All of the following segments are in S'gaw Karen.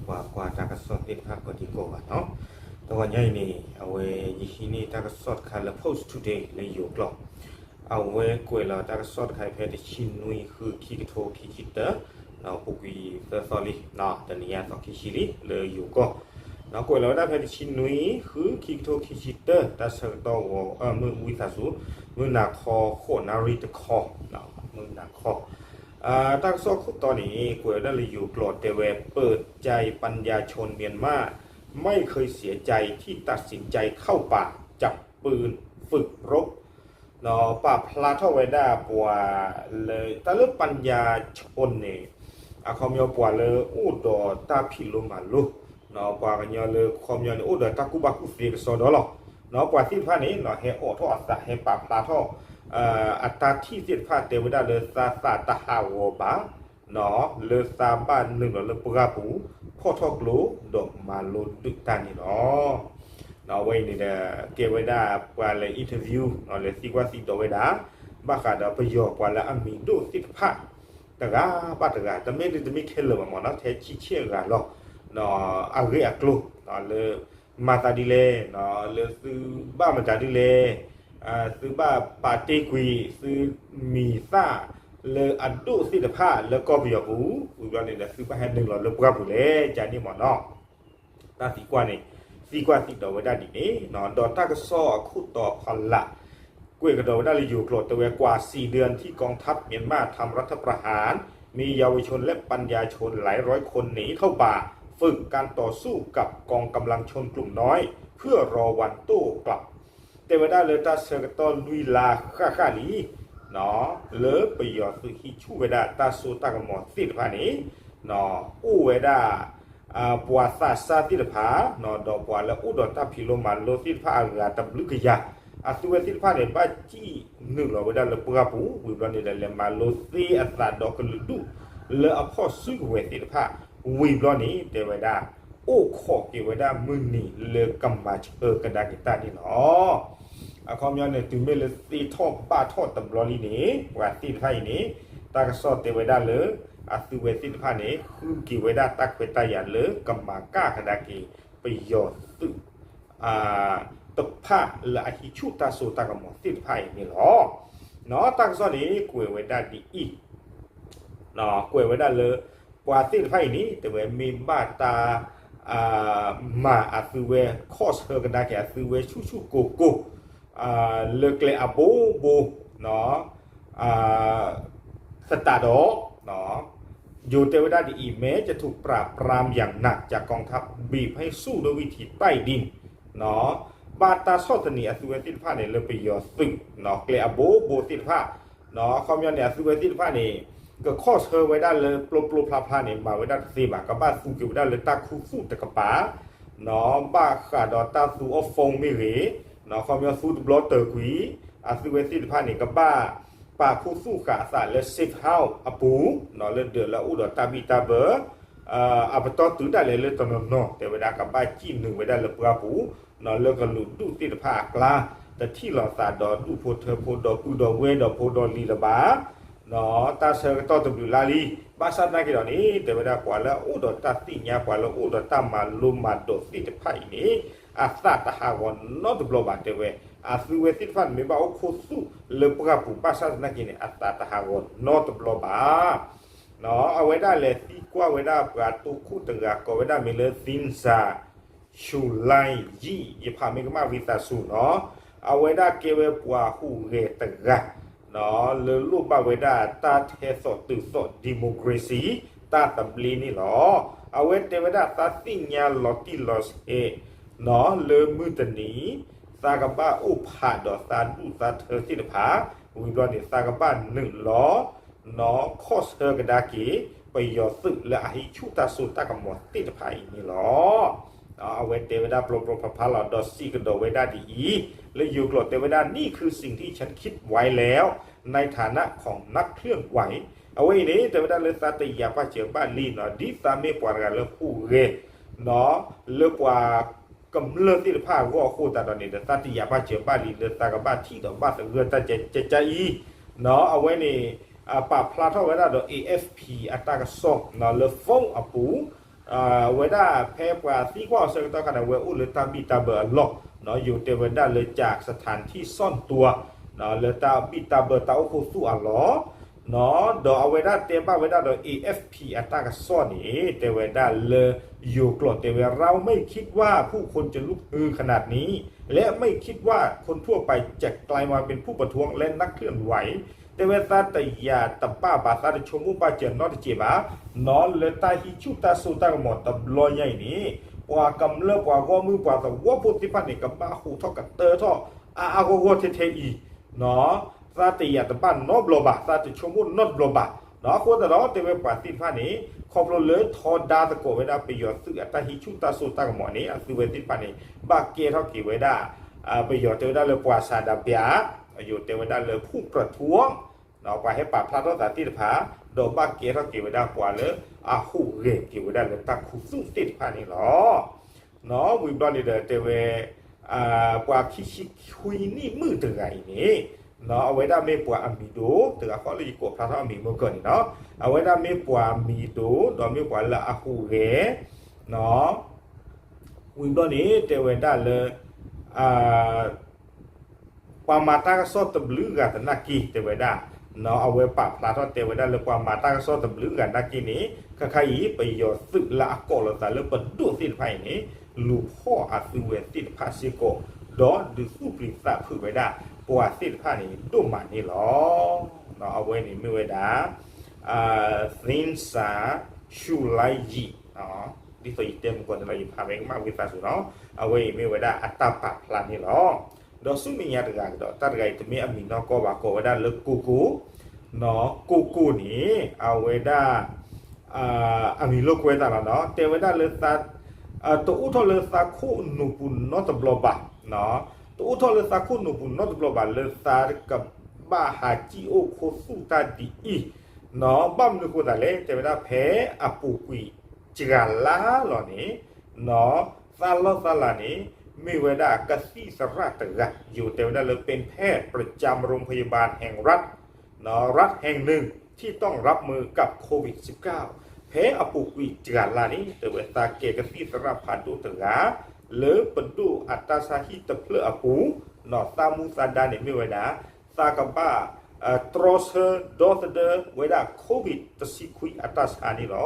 ပှၤကွၢ်တၢ်ကစီၣ်သ့ၣ်တဖၣ်ကိးဒံကိးဂၤနီၤ, တဂီၤညါအံၤန့ၣ် အဝဲယဟံးန့ၢ်တၢ်ကစီၣ်တခါလၢ Post Today လၢယိၤကျိာ်, အဝဲကွဲးလီၤတၢ်ကစီၣ်တခါဖဲတဆံနွံ ဃု ခံကထိခံဆံတၢ, ပူၤကွံာ်သၢသီလံ, တနံၤညါသီခံဆံလံ လၢယိၤကီၢ်, ကွဲးလီၤဝဲဒၣ်ဖဲတဆံနွံ ဃု ခံကထိခံဆံတၢ တၢ်ဆၢကတီၢ်ဂီၤ မုၢ်ဝံသးစူၤ မုၢ်နၤခီ ဃိးနၣ်ရံၣ်တခီ, မုၢ်နၤခီ တၢ်ကစီၣ်ခိၣ်တီန့ၣ် ကွဲးဝဲဒၣ်လၢယိၤကျိာ်တဲဝဲ เปิดใจปัญญาชนเมียนมา ไม่เคยเสียใจที่ตัดสินใจเข้าป่าจับปืนฝึกรบ ဒီးပာ်ဖျါထီၣ်ဝဲဒၣ်ပှၤ လၢတၢ်လၢ ပညာရှင် န့ၣ် အခီပညီပှၤလၢအိၣ်ဒီးတၢ်ဖံးလိမၤလိ, ပှၤကညီလၢခီပညီန့ၣ် အိၣ်ဒီးတၢ်ကူၣ်ဘၣ်ကူၣ်သ့ကစီဒီလီၤ, ပှၤသ့ၣ်တဖၣ်န့ၣ် ဟဲအိးထီၣ်အသး ဟဲပာ်ဖျါထီၣ် အတၢ်ထံၣ်သ့ၣ်တဖၣ် တဲဝဲဒၣ်လၢသးသးတဟးဂီၤဘၣ် လၢသးဘၣ်နုာ်လီၤလၢပှၢ်ပူၤ ဖီၣ်ထီၣ်ကျိ ဒီးမၤလိဒုးတၢ်န့ၣ်လီၤ. အဝဲအံၤန့ၣ်ဒီး ကဲဝဲဒၣ်ပှၤလၢ interview လဲၤသံကွၢ်သံဒိးဝဲဒၣ် ဘၣ်ဃးဒီးပယီၤပှၤလၢအမံၤဒိၣ်သ့ၣ်တဖၣ် တဂၤဘၣ်တဂၤ တမ့ၢ်ဒ်တမ့ၢ်ခဲလၢာ်ဘၣ်မ့ၢ်နီၤ ထဲဆံဆ့ၣ်အဂၤလီၤ, အဂ့ၢ်အကျိၤ လၢ မၤသးဒ်လဲၣ်, လၢသုဘၣ်မတၤဒ်လဲၣ်, သုဘၣ်ပာ်တ့ၢ်ကွံာ် သုမံၤသၣ်လၢအဒိၣ်သ့ၣ်တဖၣ်လၢကီၢ်ပယီၤပူၤ ဝံၤဘျီန့ၣ်ဒီး သုဘၣ်ဟဲနုာ်လီၤလၢပှၢ်ပူၤလဲၣ် ကန့ၣ်မ့ၢ်နီၤ, တၢ်သံကွၢ်န့ၣ် သံကွၢ်သံဒိးဝဲဒၣ်ဒ်န့ၣ်, ဒီးတၢ်ကစီၣ်အခိၣ်တီဖီလာ် ကွဲးကဒီးဝဲဒၣ်လၢယိၤကျိာ်တဲဝဲ กว่าสี่เดือนที่กองทัพเมียนมาทำรัฐประหาร มีเยาวชนและปัญญาชนหลายร้อยคนหนีเข้าป่า ฝึกการต่อสู้กับกองกำลังชนกลุ่มน้อยเพื่อรอวันโต้กลับ တဲဝဲဒၣ်လၢတၢ်ဆၢကတီၢ်လွံၢ်လါဃၣ်ဃၣ်လံ လၢပယီၤသုးဟံးဆူၣ်ဝဲဒၣ်တၢ်စိတၢ်ကမီၤသ့ၣ်တဖၣ်န့ၣ် အိၣ်ဝဲဒၣ် ပှၤသးစၢ်သ့ၣ်တဖၣ် ဒီးပှၤလၢအိၣ်ဒီးတၢ်ဖံးလိမၤလိသ့ၣ်တဖၣ်အဂၤတဘျုးကယၤ အသုဝဲသ့ၣ်တဖၣ်န့ၣ် ဘၣ်စံၣ်နုာ်လီၤဝဲဒၣ်လၢပှၢ်ပူၤ ဝံၤဘျီန့ၣ်ဒီး လဲၤမၤလိသ့အသးဒီးကလုာ်ဒူၣ်လၢအဖီၣ်စုကဝဲၤသ့ၣ်တဖၣ် ဝံၤဘျီန့ၣ် တဲဝဲဒၣ် အိၣ်ခိးက့ၤဝဲဒၣ်မုၢ်နံၤလၢကမၤဆၢကဒါက့ၤတၢ်န့ၣ်လီၤ. အခီပညီန့ၣ် တုၤမ့ၢ်လၢသ့ထီၣ်ဘၣ်ထီၣ်တဘျီလံန့ၣ် ပှၤသ့ၣ်တဖၣ်အံၤန့ၣ် တၢ်ကစီၣ်တဲဝဲဒၣ်လၢ အသုဝဲသ့ၣ်တဖၣ်န့ၣ် ဃုက့ၤဝဲဒၣ်တၢ်ခွဲးတၢ်ယာ်လၢကမၤကၣ်ကဒါက့ၤ ပယီၤသုး တဖၣ်လၢအဟံးဆူၣ်တၢ်စိတၢ်ကမီၤသ့ၣ်တဖၣ်အံၤန့ၣ်လီၤ. တၢ်ကစီၣ်န့ၣ် ကွဲးဝဲဒၣ်ဒ်အံၤ ကွဲးဝဲဒၣ်လၢ ပှၤသ့ၣ်တဖၣ်အံၤန့ၣ် တဲဝဲမ့ၢ်ဘၣ်တၢ် မၤအသုဝဲ ခီၣ်ဆၢကဒါက့ၤ အသုဝဲဆူၣ်ဆူၣ်ကိၢ်ကိၢ် လၢကျဲအဘိဘိ သတးဒီး ယိၤတဲဝဲဒၣ်ဒ်အံၤ แม้จะถูกปราบปรามอย่างหนักจากกองทัพ บีบให้สู้ด้วยวิธีใต้ดิน ဘၣ်တၢ်ဆီၣ်သနံးအသုဝဲသ့ၣ်တဖၣ်န့ၣ် လၢပယီၤသုး ကျဲအဘိဘိသ့ၣ်တဖၣ် အခီပညီန့ၣ် အသုဝဲသ့ၣ်တဖၣ်န့ၣ် ကခီၣ်ဆၢဝဲဒၣ်လၢပျိပျိဖျါဖျါန့ၣ် မၤဝဲဒၣ်တသ့ဘၣ်, ကဘၣ်သူက့ၤဝဲဒၣ်လၢတၢ်ခူသူၣ်တကပၤ ဘၣ်ဃးဒီးတၢ်သူအီၣ် phone မ့ၢ်ဂ့ၤ, အခီပညီသူတဘျီတၢၢ်ကွံာ် အသုဝဲသ့ၣ်တဖၣ်န့ၣ် ကဘၣ်ပာ်ခူသူၣ်ဃာ်အသးလၢ safe house အပူၤ လၢဒၢးလၢအအိၣ်ဒီးတၢ်ဘံၣ်တၢ်ဘၢ အပတီၢ်တုၤဒၣ်လဲာ်လၢတနီၤနီၤ တဲဝဲဒၣ်ကဘၣ်စံၣ်နုာ်ဝဲဒၣ်လၢပှၢ်ပူၤ လၢကလုာ်ဒူၣ်သ့ၣ်တဖၣ်အကျါ တထံၣ်လိာ်သးဒီးဒူၣ်ဖိထၢဖိဒီပုၢ်ဒီဝဲၢ်ဒီးဖိဒီလံၤလၢၤဘၣ် တၢ်ဆၢကတီၢ်တဘျုးလါလံ. ဘၣ်ဆၣ်သနာ်က့ဒီးန့ၣ် တဲဝဲဒၣ်ပှၤလၢအအိၣ်ဒီးတၢ်သ့ၣ်ညါ ပှၤလၢအအိၣ်ဒီးတၢ်မၤလိမၤဒိးသ့ၣ်တဖၣ်အံၤန့ၣ် အသးတဟးဂီၤနီတဘျီဘၣ် တဲဝဲ အသုဝဲသ့ၣ်တဖၣ်န့ၣ်မ့ၢ်ဘၣ်အိၣ်ခူသူၣ်လၢပှၢ်ပူၤ ဘၣ်ဆၣ်သနာ်က့န့ၣ် အသးတဟးဂီၤနီတဘျီဘၣ် အဝဲဒၣ်လဲၤသံကွၢ်ဝဲဒၣ်ပှၤတိခိၣ်တဂၤကိးဝဲဒၣ်မ့ၢ်လၢ သံစၢ် ရှူၤလါယံၣ် ယဖးမ့ၢ်ကမၣ်ဝံသးစူၤနီၤ အဝဲဒၣ်ကဲဝဲပှၤဟူးဂဲၤတဂၤ လၢလိၣ်ဘၣ်ဝဲဒၣ်တၢ်ထဲသိးတုၤသိး democracy တၢ်သဘျ့န့ၣ်လီၤ. အဝဲတဲဝဲဒၣ်သးသ့ၣ်ညါလီၤတံၢ်လီၤဆဲး လၢမုၢ်တနံၤ သးကဘၣ်အိၣ်ဖးဒီးသးဒူၣ်သးထၢသ့ၣ်တဖၣ် ဝံၤဘျီန့ၣ် သးကဘၣ်နုာ်လီၤ နီၢ်ခီၣ်ဆၢကဒါက့ၤ ပယီၤသုးလၢအဟံးဆူၣ်တၢ်စိတၢ်ကမီၤသ့ၣ်တဖၣ်အံၤန့ၣ်လီၤ. အဝဲတဲဝဲဒၣ်ပျီပျီဖးဖးလီၤ ဒီးစံးကဒီးဝဲဒၣ်ဒ်အံၤ လၢယိၤကျိာ်တဲဝဲဒၣ် นี่คือสิ่งที่ฉันคิดไว้แล้ว ในฐานะของนักเคลื่อนไหว အဝဲအံၤန့ၣ် တဲဝဲဒၣ်လၢသးတယာ်ပာ်စၢၤဘၣ်လံနီၤ ဒ်သးမ့ၢ်ပှၤတဂၤလၢဟူးဂဲၤ လၢပှၤကမျၢၢ်သ့ၣ်တဖၣ်အဂီၢ်အဃိသတးဒီးန့ၣ်ဒီး သးတယာ်ပာ်စၢၤဘၣ်လံလၢသးကဘၣ်ထံၣ်ဒီးဘၣ်သဂၢၢ်တၢ်ကကကအံၤ အဝဲန့ၣ် ပာ်ဖျါထီၣ်ဝဲဒၣ်ဒီး AFP အတၢ်ကစီၣ်လၢ phone အပူၤ အဝဲဒၣ်ဖဲပှၤသံကွၢ်အီၤဆၢကတီၢ်ခါန့ၣ် အဝဲအိၣ်လၢတၢ်ဘံၣ်တၢ်ဘၢအလီၢ်, ယိၤတဲဝဲဒၣ်လၢ จากสถานที่ซ่อนตัว လၢတၢ်ဘံၣ်တၢ်ဘၢတၢ်အိၣ်ဖှိၣ်သူၣ်အလီၢ်, ဒီးအဝဲဒၣ်တဲဘၣ်ဝဲဒၣ်ဒီး เอ เอฟ พี အတၢ်ကစီၣ်န့ၣ် တဲဝဲဒၣ်လၢ ယိၤကျိာ်တဲဝဲ เราไม่คิดว่าผู้คนจะลุกฮือขนาดนี้ และไม่คิดว่าคนทั่วไปจะกลายมาเป็นผู้ประท้วงและนักเคลื่อนไหว တဲဝဲသးတယာ်တဘၣ်ဘၣ် သးတဆိကမိၣ်ဘၣ်စၢၤနီတစဲးဘၣ်, နီၢ်လၢတၢ်ဟံးဆူၣ်တၢ်စိတၢ်ကမီၤတဘျီညါအံၤန့ၣ် ပှၤကမျၢၢ်ပှၤဂီၢ်မုၢ်ပှၤသဝီဖိသ့ၣ်တဖၣ်န့ၣ် ကဘၣ်ဟူးထီၣ်ကတၢၢ်ထီၣ် အါအါဂီၢ်ဂီၢ်ထဲထဲအံၤ, သးတယာ်တဘၣ်နီတဘျီဘၣ် သးတဆိကမိၣ်နီတဘျီဘၣ်, အဃိသတးဒီးတဲဝဲပှၤသ့ၣ်တဖၣ်န့ၣ် ခီဖျိလၢထီဒါသကိးဝဲဒၣ်ပယီၤသုးအတၢ်ဟံးဆူၣ်တၢ်စိတၢ်ကမီၤန့ၣ် အသုဝဲသ့ၣ်တဖၣ်န့ၣ် ဘၣ်ကဲထီၣ်က့ၤဝဲဒၣ် ပယီၤတဲဝဲဒၣ်လၢပှၤဆန္ဒပြ, ယိၤတဲဝဲဒၣ်လၢ ผู้ประท้วง ပှၤဟဲပာ်ဖျါထီၣ်သးသ့ၣ်တဖၣ်, ဒီးဘၣ်ကဲထီၣ်က့ၤဝဲဒၣ်ပှၤလၢအဟူးဂဲၤက့ၤဝဲဒၣ်လၢတၢ်ခူသူၣ်သ့ၣ်တဖၣ်န့ၣ်လီၤ. ဝံၤဘျီန့ၣ်ဒီးတဲဝဲ ပှၤခံဆံခွံနံၣ်မုၣ်တဂၤအံၤန့ၣ် အဝဲဒၣ်မ့ၢ်ပှၤအမံၤဒိၣ် တဂၤဃီလၢယကိးဖျါထီၣ်အမံၤမုၢ်ကၢၢ်န့ၣ်လီၤ. အဝဲဒၣ်မ့ၢ်ပှၤအမံၤဒိၣ် ဒီးမ့ၢ်ပှၤလၢအဟူးဂဲၤ ဝံၤဘျီန့ၣ် တဲဝဲဒၣ်လၢ ပှၤမၤတၢ်ကစီၣ်တဘျုးဂၤသနာ်က့ တဲဝဲဒၣ်, အဝဲပာ်ဖျါထီၣ်တဲဝဲဒၣ်လၢပှၤမၤတၢ်ကစီၣ်တဘျုးဂၤနာ်က့န့ၣ် ခဲခါအံၤ ပယီၤသုးလၢအကိးလီၤသးလၢပဒိၣ်သ့ၣ်တဖၣ်အံၤန့ၣ် လူၤဖီၣ်အသုဝဲသ့ၣ်တဖၣ်စ့ၢ်ကီး, ဒီးဒုးသူၣ်ပျံၤသးဖုးဝဲဒၣ်ပှၤသ့ၣ်တဖၣ်န့ၣ် ဒိၣ်မးန့ၣ်လီၤ. အဝဲန့ၣ်မ့ၢ်ဝဲဒၣ် သ့စၢ ဆူလါယံာ် ဒ်သိးယတဲမုၢ်ကီၢ်န့ၣ်လီၤ ယဖးမ့ၢ်ကမၣ်ဝံသးစူၤနီၤ, အဝဲအံၤမ့ၢ်ဝဲဒၣ်အတၢ်ပာ်ဖျါန့ၣ်လီၤ. ဒီးဆူမဲာ်ညါတဂၤကဒီး တၢ်တဂၤအံၤတမ့ၢ်အမံၤနီၢ်ကီၢ်ဘၣ် ကိးဝဲဒၣ်လၢကိကိ, ကိကိန့ၣ် အဝဲဒၣ် အမံၤလိာ်ကွဲသးလီၤနီၤ, တဲဝဲဒၣ်လၢ တအိၣ်ထီၣ်လၢသးခိၣ်နူာ်ပူၤနီတဘျီဘၣ်, တအိၣ်ထီၣ်လၢသးခိၣ်နူာ်ပူၤနီတဘျီဘၣ် လၢသးကဘၣ်ဟးစံၣ်အိၣ်ခူသူၣ်တၢ်ဒ်အံၤ, ဘၣ်မနုၤဃိသးလဲၣ် တဲဝဲဒၣ်ဖဲအပူၤကွံာ်စှၤလါလီၤန့ၣ် သးလီၢ်သးလၤန့ၣ် မ့ၢ်ဝဲဒၣ်ကသံၣ်သရၣ်တဂၤ ယိၤတဲဝဲဒၣ်လၢ เป็นแพทย์ประจำโรงพยาบาลแห่งรัฐ รัฐแห่งหนึ่งที่ต้องรับมือกับโควิดสิบเก้า ဖဲအပူၤကွံာ်စှၤလါန့ၣ် တဲဝဲသးကဲကသံၣ်သရၣ်ဖးဒိၣ်တဂၤ လၢပဒိၣ်အတၢ်ဆါဟံၣ်တဖျၢၣ်အပူၤ, သးမူသးဒါန့ၣ်မ့ၢ်ဝဲဒၣ် သးကဘၣ် တြီဆၢဒီသဒၢဝဲဒၣ် COVID တဆံခွံအတၢ်ဆါန့ၣ်လီၤ.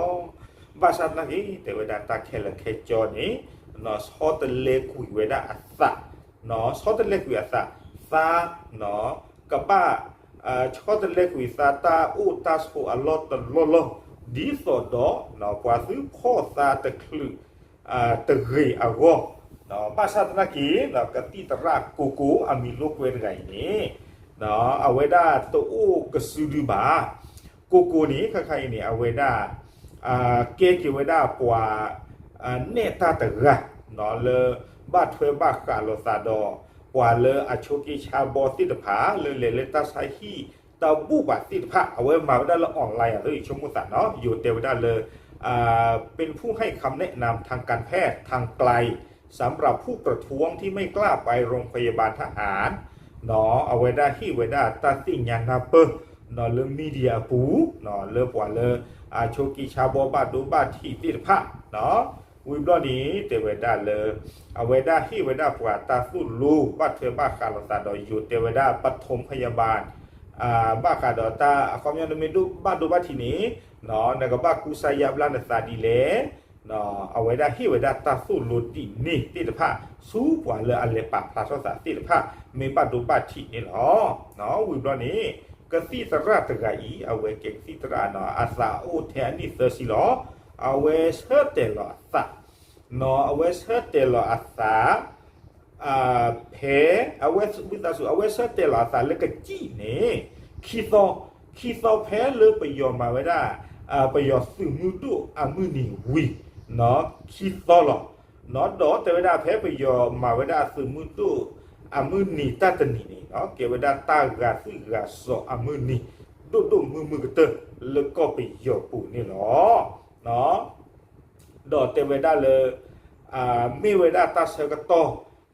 ဘၣ်ဆၣ်သနာ်က့ တဲဝဲဒၣ်တၢ်ခဲလၢာ်ခဲဆ့န့ၣ် ဆီတလဲကွံာ်ဝဲဒၣ်အသး, ဆီတလဲကွံာ်အသး, သး ကဘၣ် ဆီတလဲကွံာ်သးတၢ်အိၣ်တၢ်ဆိးအလီၢ်တလီၢ်လီၢ်, ဒ်သိးဒီး ပှၤသုဖီၣ်သးတချုး တဂ့ၤအဂီၢ်, ဘၣ်ဆၣ်သနာ်က့ ကသံၣ်သရၣ်ကိကိအမံၤလိာ်ကွဲတဂၤအံၤန့ၣ် အဝဲဒၣ်တအိၣ်ကစုဒုဘၣ်. ကိကိန့ၣ် ခဲခါအံၤန့ၣ် အဝဲဒၣ် ကဲက့ၤဝဲဒၣ်ပှၤ နဲၣ်တၢ်တဂၤ လၢဘၣ်ထွဲဘၣ်ဃးလိာ်သးဒီး ပှၤလၢအဆိးက့ဆါဘီသ့ၣ်တဖၣ် လၢလဲၤလၢတၢ်ဆါဟံၣ်တဘူၣ်ဘၣ်သ့ၣ်တဖၣ် အဝဲမၤဝဲဒၣ်လၢ online အသိး ယဆိကမိၣ်သးနီၤ ယိၤတဲဝဲဒၣ်လၢ เป็นผู้ให้คำแนะนำทางการแพทย์ทางไกลสำหรับผู้ประท้วงที่ไม่กล้าไปโรงพยาบาลทหาร အဝဲဒၣ်ဟ့ၣ်ဝဲဒၣ်တၢ်သ့ၣ်ညါနၢ်ပၢၢ် လၢ media အပူၤ လၢပှၤလၢ အဆိးက့ဆါဘီဘၣ်ဒိဘၣ်ထံးသ့ၣ်တဖၣ် ဝံၤဘျီန့ၣ် တဲဝဲဒၣ်လၢ အဝဲဒၣ်ဟ့ၣ်ဝဲဒၣ်ပှၤတၢ်သိၣ်လိ ဘၣ်ထွဲဘၣ်ဃးလိာ်သးဒီး ယိၤတဲဝဲဒၣ် ပထိၣ်ဖယၢၣ်ဘၣ် ဘၣ်ဃးဒီးတၢ်အခီပညီနမ့ၢ်ဒိဘၣ်ဒိဘၣ်ထံးန့ၣ် နကဘၣ်ကူစါယါဘျါနသးဒ်လဲၣ် အဝဲဒၣ်ဟ့ၣ်ဝဲဒၣ်တၢ်သိၣ်လိဒ်န့ၣ်သ့ၣ်တဖၣ် ဆူပှၤလၢအလဲၤပာ်ဖျါထီၣ်သးသ့ၣ်တဖၣ် မ့ၢ်ဘၣ်ဒိဘၣ်ထံးန့ၣ်လီၤ. ဝံၤဘျီန့ၣ် ကသံၣ်သရၣ်တဂၤအံၤ အဝဲကဲကသံၣ်သရၣ်နီၤ အသးအိၣ်ထဲအနံၣ်သၢဆံလီၤ. အဝဲဆၢတဲာ်လီၤအသး အဝဲဆၢတဲာ်လီၤအသး ဖဲ အဝဲဝံသးစူၤ အဝဲဆၢတဲာ်လီၤအသးလၢကစံၣ်န့ၣ် ခံသီ, ခံသီဖဲလၢပယီၤမၤဝဲဒၣ် ပယီၤသုးမုၢ်ဒိၣ်အမုၢ်နံၤဝံၤ ခံသီလီၤ. ဒီးတဲဝဲဒၣ်ဖဲပယီၤမၤဝဲဒၣ်အသုးမုၢ်ဒိၣ်အမုၢ်နံၤတၢ်တနံၤန့ၣ် ကဲဝဲဒၣ်တၢ်ဂာ်သွံၣ်ဂာ်စီၤအမုၢ်နံၤ ဒိၣ်ဒိၣ်မုၢ်မုၢ်ကတၢၢ်လၢကီၢ်ပယီၤပူၤန့ၣ်လီၤ. ဒီးတဲဝဲဒၣ်လၢ မ့ၢ်ဝဲဒၣ်တၢ်ဆၢကတီၢ်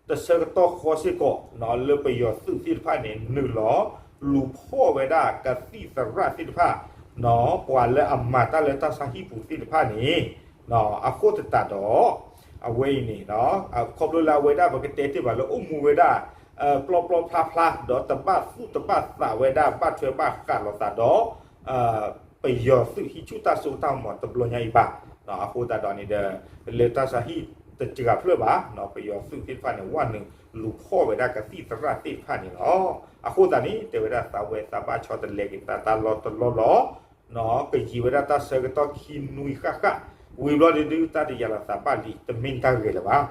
တဆၢကတီၢ်ဃီစ့ၢ်ကီး လၢပယီၤသုးသ့ၣ်တဖၣ်န့ၣ် နုာ်လီၤလူၤဖီၣ်ဝဲဒၣ်ကသံၣ်သရၣ်သ့ၣ်တဖၣ် ပှၤလၢအမၤတၢ်လၢတၢ်ဆါဟံၣ်ပူၤသ့ၣ်တဖၣ်န့ၣ် အဃိသတးဒီး အဝဲအံၤန့ၣ် ခီဖျိလၢအဝဲဒၣ်ပကတဲတ့ၢ်ဘၣ်လၢအိၣ်မူဝဲဒၣ် ပျီပျီဖျါဖျါ ဒီးတဘၣ်သူၣ်တဘၣ်သးဝဲဒၣ် ဘၣ်ထွဲဘၣ်ဃးလိာ်သးဒီး ပယီၤသုးဟံးဆူၣ်တၢ်စိတၢ်ကမီၤတဘျီညါအံၤဘၣ်. အဃိသတးဒီးန့ၣ်ဒီး လၢတၢ်ဆါဟံၣ်တစှၤဖျၢၣ်ဘၣ် ပယီၤသုးသ့ၣ်တဖၣ်န့ၣ် ဝဲနုာ်လူၤဖီၣ်ဝဲဒၣ်ကသံၣ်သရၣ်သ့ၣ်တဖၣ်န့ၣ်လီၤ. အဃိသတးန့ၣ် တဲဝဲဒၣ်သးဝဲသးဘၣ်ဆီတလဲက့ၤသးတၢ်လီၢ်တလီၢ်လီၤ. ကယံာ်ဝဲဒၣ်တၢ်ဆၢကတီၢ်ခံနွံဃၣ်ဃၣ် ဝံၤဘျီဒုဒု တၢ်တယာ်လီၤသးဘၣ်လံ တမ့ၢ်တၢ်ဂ့ၤလၢၤဘၣ်.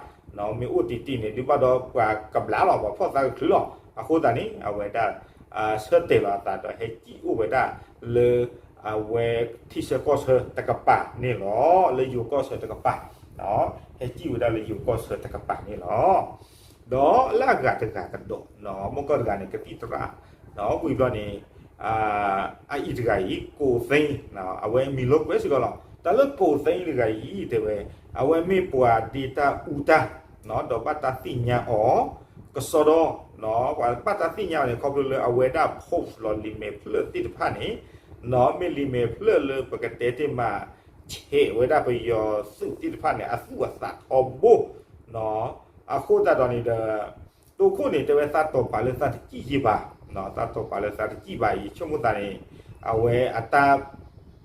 မ့ၢ်အိၣ်တံၢ်တံၢ်န့ၣ် ဒုဘၣ်ဒီးပှၤကဘျါလီၤ ပှၤဖီၣ်သးကချုးလီၤ. အဃိသတးန့ၣ် အဝဲဒၣ် ဆၢတဲာ်လီၤအသးဒီး ဟဲစံၣ်အိၣ်ဝဲဒၣ်လၢ အဝဲထံဆၢကီၢ်ဆၢတကပၤန့ၣ်လီၤ. လၢယိၤကီၢ်ဆၢတကပၤ ဟဲစံၣ်ဝဲဒၣ်လၢယိၤကီၢ်ဆၢတကပၤန့ၣ်လီၤ. ဒီးလၢအဂၤတဂၤကဒီး မုၢ်ကီၢ်တဂၤန့ၣ် ကသံၣ်သရၣ် ဝံၤဘျီန့ၣ် အအံၤတဂၤအံၤ ကိးသ့ အဝဲမံၤလိာ်ကွဲစ့ၢ်ကီးလီၤ. တၢ်လၢကိးသ့တဂၤအံၤ တဲဝဲ အဝဲမ့ၢ်ပှၤဒ့တၢ်အူတၢ် ဒီးဘၣ်တၢ်သ့ၣ်ညါအီၤ ကစီဒီ ပှၤဘၣ်တၢ်သ့ၣ်ညါအီၤန့ၣ် ခီဖျိလၢအဝဲဒၣ် post လီၤလံာ်မဲာ်ဖျၢၣ်သ့ၣ်တဖၣ်န့ၣ် မ့ၢ်လံာ်မဲာ်ဖျၢၣ်လၢပကတဲတ့ၢ်မး ဆဲးဝဲဒၣ်ပယီၤသုးသ့ၣ်တဖၣ်န့ၣ် အသူၣ်အသးထီဘိ အဃိသတးဒီးန့ၣ်ဒီး တိခိၣ်န့ၣ် တဲဝဲသးတီၤပာ်လၢသးတစံၣ်ယံာ်ဘၣ်, သးတီၤပာ်လၢသးတစံၣ်ဘၣ် ယဆိကမိၣ်သးန့ၣ် အဝဲအတၢ်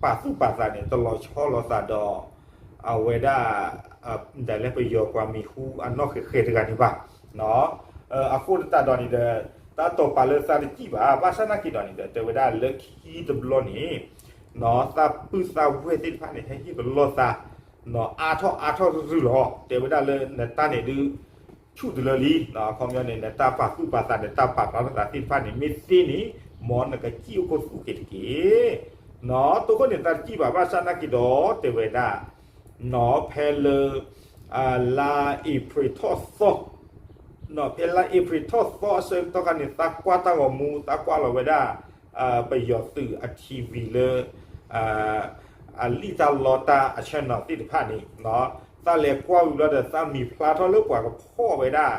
ပာ်သူၣ်ပာ်သးန့ၣ် တလီၤဆီလိာ်သးဒီး အဝဲဒၣ် ဒ်လဲၣ်ပယီၤပှၤမံၤဟူအနီၢ်ဃဲၤဃဲၤတဂၤန့ၣ်ဘၣ်. အဃိသတးဒီးန့ၣ်ဒီး တၢ်တီၤပာ်လၢသးတစံၣ်ဘၣ် ဘၣ်ဆၣ်နာ်က့ၤဒီးန့ၣ်ဒီး တဲဝဲဒၣ်လၢခံတဘျီန့ၣ် သးပုၢ်သးဝဲၢ်သ့ၣ်တဖၣ်န့ၣ် ဟဲဟ့ၣ်ပလီၢ်သး အါထီၣ်အါထီၣ်ရုၢ်ရုၢ်လီၤ. တဲဝဲဒၣ်လၢနတၢ်န့ၣ်ဒုး ဆူၣ်တလၢလံ, အခီပညီန့ၣ် နတၢ်ပာ်သူၣ်ပာ်သး နတၢ်ပာ်ဖျါထီၣ်သးသ့ၣ်တဖၣ်န့ၣ် မ့ၢ်သ့န့ၣ် မ်နကစံၣ်အိၣ်ခိၣ်သူၣ်က့ၤတက့ၢ်. တိခိၣ်န့ၣ်သးတစံၣ်ဘၣ် ဘၣ်ဆၣ်နာ်က့ၤဒီး တဲဝဲဒၣ် ဖဲလၢ လါအ့ဖြ့ၣ်ထီၣ်သီ ဖဲလါအ့ဖြ့ၣ်ထီၣ်သီအဆၢကတီၢ်ခါန့ၣ် သးကွၢ်တၢ်ဂီၤမူ သးကွၢ်လီၤဝဲဒၣ် ပယီၤသုးအ TV လၢ အလံၣ်တၢ်လီတၢ်အ channel သ့ၣ်တဖၣ်န့ၣ် သးလဲၤကွၢ်ဝံၤဘျီဒီး သးမံၤဖျါထီၣ်လၢပှၤကဖီၣ်ဝဲဒၣ်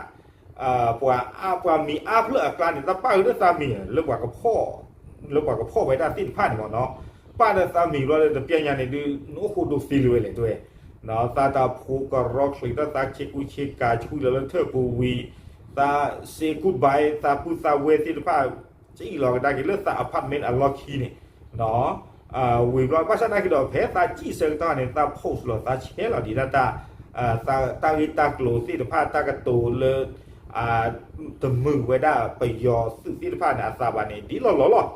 ပှၤအါ ပှၤမံၤအါဖျၢၣ်အကျါန့ၣ် သးပာ်ဃုာ်ဒီးသးမံၤ လၢပှၤကဖီၣ် လၢပှၤကဖီၣ်ဝဲဒၣ်သ့ၣ်တဖၣ်န့ၣ်မ့ၢ်နီၤ, ပာ်ဒီးသးမံၤဘျီဒီး တပျဲညါန့ၣ်ဒုး နအိၣ်ဃိဒိသ့လၢၤဝဲလဲၣ်တဲဝဲ, သးတၢ်ဖိကရီချံးထီၣ်သး ဆ့ကူဆ့ကၤ ဆူလီၤလၢထၢၣ်ပူၤဝံၤ သး say goodbye သးပုၢ်သးဝဲၢ်သ့ၣ်တဖၣ် စံၣ်လီၤကဒါက့ၤလၢသး apartment အလီၢ်ခံန့ၣ် ဝံၤဘျီ ဘၣ်ဆၣ်နာ်က့ၤဒီး ဖဲသးစံၣ်ဆၢကတီၢ်န့ၣ် သး post လီၤ သးဆဲးလီၤဒံးဒၣ်တၢ် တၢ်ဂ့ၢ်တၢ်ကျိၤသ့ၣ်တဖၣ် တၢ်ကတိၤလၢ တမုာ်ဝဲဒၣ်ပယီၤသုးသ့ၣ်တဖၣ်န့ၣ် အသးဘၣ်န့ၣ် ဒ်လီၢ်လီၢ်လီၤ.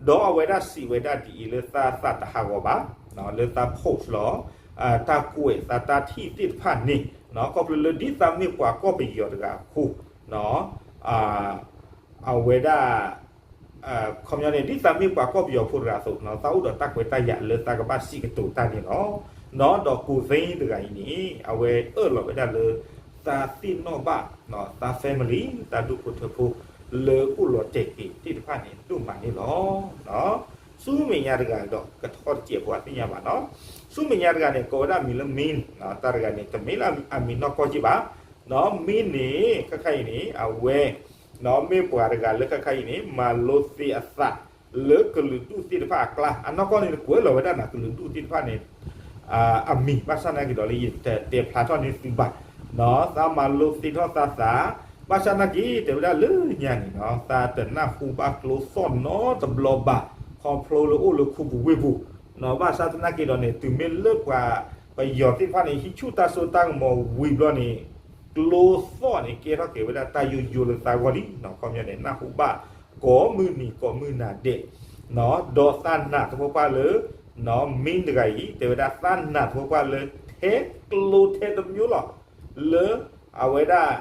ဒီးအဝဲဒၣ်စံးဝဲဒၣ်ဒ်အံၤလၢသးသးတဟးဂီၤဘၣ်, လၢသး post လီၤ တၢ်ကွဲးသးတၢ်ထံၣ်သ့ၣ်တဖၣ်န့ၣ် ခီဖျိလၢဒ်သးမ့ၢ်ပှၤကီၢ်ပယီၤတဂၤအဃိ အဝဲဒၣ် ခီပညီန့ၣ် ဒ်သးမ့ၢ်ပှၤကီၢ်ပယီၤဖိတဂၤအသိး သးအိၣ်ဒီးတၢ်ခွဲးတၢ်ယာ်လၢသးကဘၣ်စံးကတိၤတၢ်န့ၣ်လီၤ. ဒီးကိးသ့တဂၤအံၤန့ၣ် အဝဲအၢၣ်လီၤဝဲဒၣ်လၢ သးသ့ၣ်နီၣ်ဘၣ် သး family သးဒူၣ်ဖိထၢဖိ လၢအိၣ်လီၤတဲာ်က့ၤသ့ၣ်တဖၣ်န့ၣ် ဒိၣ်မးန့ၣ်လီၤ. ဆူမဲာ်ညါတဂၤဒီး ကထီၣ်တစဲးဖိအသ့ၣ်ညါဘၣ်နီၤ. ဆူမဲာ်ညါတဂၤန့ၣ် ကိးဝဲဒၣ်မံၤလၢ Min တၢ်တဂၤန့ၣ် တမ့ၢ်လၢအမံၤနီၢ်ကီၢ်က့ဘၣ်. Min န့ၣ် ခဲခါအံၤန့ၣ် အဝဲ မ့ၢ်ပှၤတဂၤလၢခဲခါအံၤန့ၣ် မၤလိသ့အသး လၢကလုာ်ဒူၣ်သ့ၣ်တဖၣ်အကျါ အနီၢ်ကီၢ်န့ၣ် ကွဲးလီၤဝဲဒၣ်နၤကလုာ်ဒူၣ်သ့ၣ်တဖၣ်န့ၣ် အမံၤ ဘၣ်ဆၣ်နာ်က့ၤဒီးလၢယတဲဖျါထီၣ်န့ၢ်သုဘၣ်. သးမၤလိသ့ထီၣ်သးသး ဘၣ်ဆၣ်နာ်က့ၤ တဲဝဲဒၣ်လၢညါန့ၣ် သးတနၢ်ဟူဘၣ်ကျိသီၣ်နီတဘျီဘၣ် ခီဖျိလၢအိၣ်လၢခူပူၤဝ့ၢ်ပူၤ ဘၣ်ဆၣ်သနာ်က့ၤဒီးန့ၣ် တုၤမ့ၢ်လၢပှၤပယီၤသ့ၣ်တဖၣ်န့ၣ် ဟံးဆူၣ်တၢ်စိတၢ်ကမီၤဝံၤဘျီန့ၣ် ကျိသီၣ်န့ၣ် ကဲထီၣ်က့ၤဝဲဒၣ်တၢ်ယိယိလၢသးဂီၢ်လံ. ခီပညီန့ၣ် နၢ်ဟူဘၣ် ကိးမုၢ်နံၤကိးမုၢ်နၤဒဲး ဒီးသးနာ်သပှၢ်ပှၢ်လၢ Min တဂၤအံၤ တဲဝဲဒၣ်သးနာ်သပှၢ်ပှၢ်လၢ ထဲကျိထဲတမျိုးလီၤ လၢအဝဲဒၣ်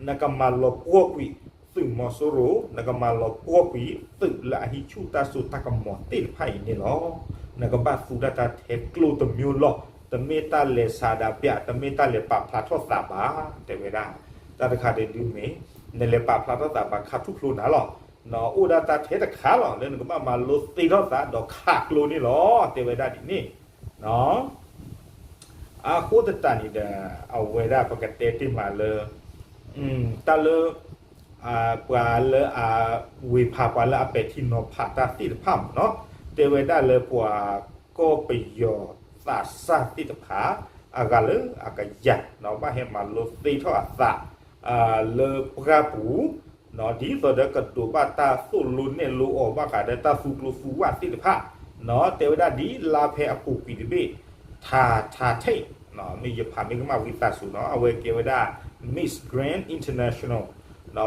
နကမၤလီၤပှီၢ်ကွံာ်သုးမီၤစိရိၤ နကမၤလီၤပှီၢ်ကွံာ်သုးလၢအဟံးဆူၣ်တၢ်စိတၢ်ကမီၤသ့ၣ်တဖၣ်အံၤန့ၣ်လီၤ. နကဘၣ်သူတၢ်တၢ်ထဲကျိတမျိုးလီၤ. တမ့ၢ်တၢ်လဲၤဆန္ဒပြ တမ့ၢ်တၢ်လဲၤပာ်ဖျါထီၣ်သးဘၣ် တဲဝဲဒၣ် တၢ်တခါဒုးဒုးမ့ၢ် နလဲၤပာ်ဖျါထီၣ်သးဘၣ်ခါထူၣ်ဖျိနၤလီၤ. အိၣ်ဒၣ်တၢ်ထဲတခါလီၤ လၢနကဘၣ်မၤလိသ့ထီၣ်သးဒီးခးကျိန့ၣ်လီၤ တဲဝဲဒၣ်ဒ်န့ၣ် အဃိသတးန့ၣ်ဒီး အဝဲဒၣ်ပကတဲတ့ၢ်မးလၢ တၢ်လၢ ပှၤလၢအဝ့ၤဖး ပှၤလၢအပဲာ်ထံနီၤဖးတၢ်သ့ၣ်တဖၣ်မ့ၢ်နီၤ တဲဝဲဒၣ်လၢပှၤကီၢ်ပယီၤ သးစၢ်သ့ၣ်တဖၣ် အဂၤလၢအကယၤ ဘၣ်ဟဲမၤလိသ့ထီၣ်အသး လၢပှၢ်ပူၤ ဒ်သိးဒီးကဒိးဘၣ်တၢ်သိၣ်လိနဲၣ်လိအီၤဘၣ်ဃးဒီးတၢ်သူကျိသူဝၣ်သ့ၣ်တဖၣ် တဲဝဲဒၣ်ဒ်လါဖဲအပူၤကွံာ်တဘ့ၣ် ထးထးထံး မ့ၢ်ယဖးမ့ၢ်ကမၣ်ဝံသးစူၤနီၤ အဝဲကဲဝဲဒၣ် Miss Grand International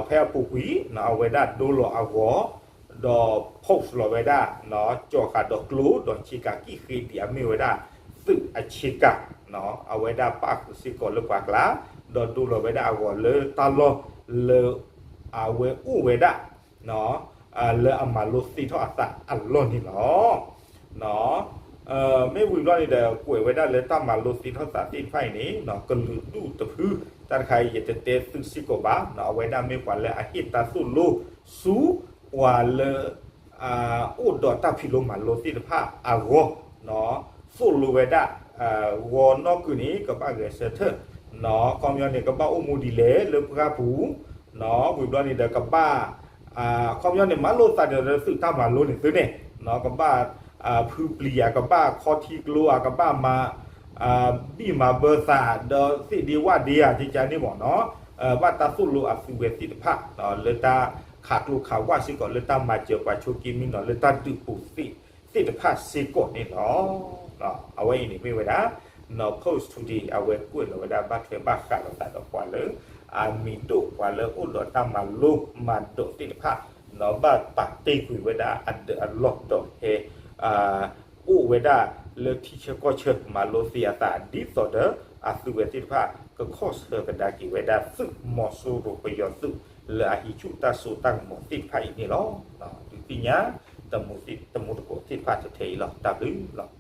ဖဲအပူၤကွံာ် အဝဲဒၣ်ဒိလီၤအဂီၤ ဒီး post လီၤဝဲဒၣ် ကၠီၤဃာ်ဒီးကျိ ဒီးဆ့ကၤကံၣ်ဃ့ဒံးအမ့ၢ်ဝဲဒၣ် သုးအဆ့ကၤ အဝဲဒၣ်ပၣ်ဃုာ်စ့ၢ်ကီးလၢပှၤကျါ ဒီးဒိလီၤဝဲဒၣ်အဂီၤလၢတၢ်လီၢ်လၢ အဝဲအိၣ်ဝဲဒၣ် လၢအမၤလိသ့ထီၣ်အသးအလီၢ်န့ၣ်လီၤ. မ့ၢ်ဝံၤဘျီန့ၣ်ဒီး ကွဲးဝဲဒၣ်လၢတၢ်မၤလိသ့ထီၣ်သးသ့ၣ်တဖၣ်အံၤန့ၣ် ကလုာ်ဒူၣ်တဖု တၢ်တခါအံၤယတတဲသုစ့ၢ်ကီးဘၣ် အဝဲဒၣ်မ့ၢ်ပှၤလၢအဟ့ၣ်တၢ်သိၣ်လိဆူ ပှၤလၢ အိၣ်ဒီးတၢ်ဖးလိမၤလိသ့ၣ်တဖၣ်အဂီၢ် သိၣ်လိဝဲဒၣ် ဂီၤနီၢ်ကုၤန့ၣ် ကဘၣ်ဂဲၤဆၢထၢၣ် ခီပညီန့ၣ် ကဘၣ်အိၣ်မူဒ်လဲၣ်လၢပှၢ်ပူၤ ဝံၤဘျီန့ၣ်ဒီးကဘၣ် ခီပညီန့ၣ် မၤလိသးဒီးသုးတၢ်မၤလိန့ၣ်သုန့ၣ် ကဘၣ် ဖုပျံၤဧါ ကဘၣ်ခီထံကျိဧါ ကဘၣ်မၤ ဘံၣ်မၤဘၢသး ဒီးသ့ၣ်ဒ့ဝၣ်ဒ့ဧါ ကကန့ၣ်မ့ၢ်နီၤ ဘၣ်တၢ်သိၣ်လိအသုဝဲသ့ၣ်တဖၣ် လၢတၢ်ခးကျိခးဝၣ်စ့ၢ်ကီး လၢတၢ်မၤစၢၤပှၤဆိးက့မံနီၤ လၢတၢ်ဒုးပူၤသ့ၣ်သ့ၣ်တဖၣ်စ့ၢ်ကီးန့ၣ်လီၤ. အဝဲအံၤန့ၣ်မ့ၢ်ဝဲဒၣ် Post Today အဝဲကွဲးလီၤဝဲဒၣ်ဘၣ်ထွဲဘၣ်ဃးလိာ်သးဒီးပှၤလၢ အမံၤဒိၣ်ပှၤလၢအိၣ်ဒီးတၢ်မၤလိမၤဒိးသ့ၣ်တဖၣ် ဘၣ်ပာ်တ့ၢ်ကွံာ်ဝဲဒၣ်အဒၢးအလီၢ်ဒီးဟဲ အိၣ်ဝဲဒၣ်လၢထံဆၢကီၢ်ဆၢမၤလိသ့အသး ဒ်သိးဒီးအသုဝဲသ့ၣ်တဖၣ် ကခီၣ်ဆၢကဒါက့ၤဝဲဒၣ်သုးမီၤစိရိၤပယီၤသုး လၢအဟံးဆူၣ်တၢ်စိတၢ်ကမီၤသ့ၣ်တဖၣ်အံၤန့ၣ်လီၤ. ဒုးသ့ၣ်ညါ တမူတကိးသ့ၣ်တဖၣ်ထဲအံၤလီၤ. တၢ်ဘျုးလီၤ.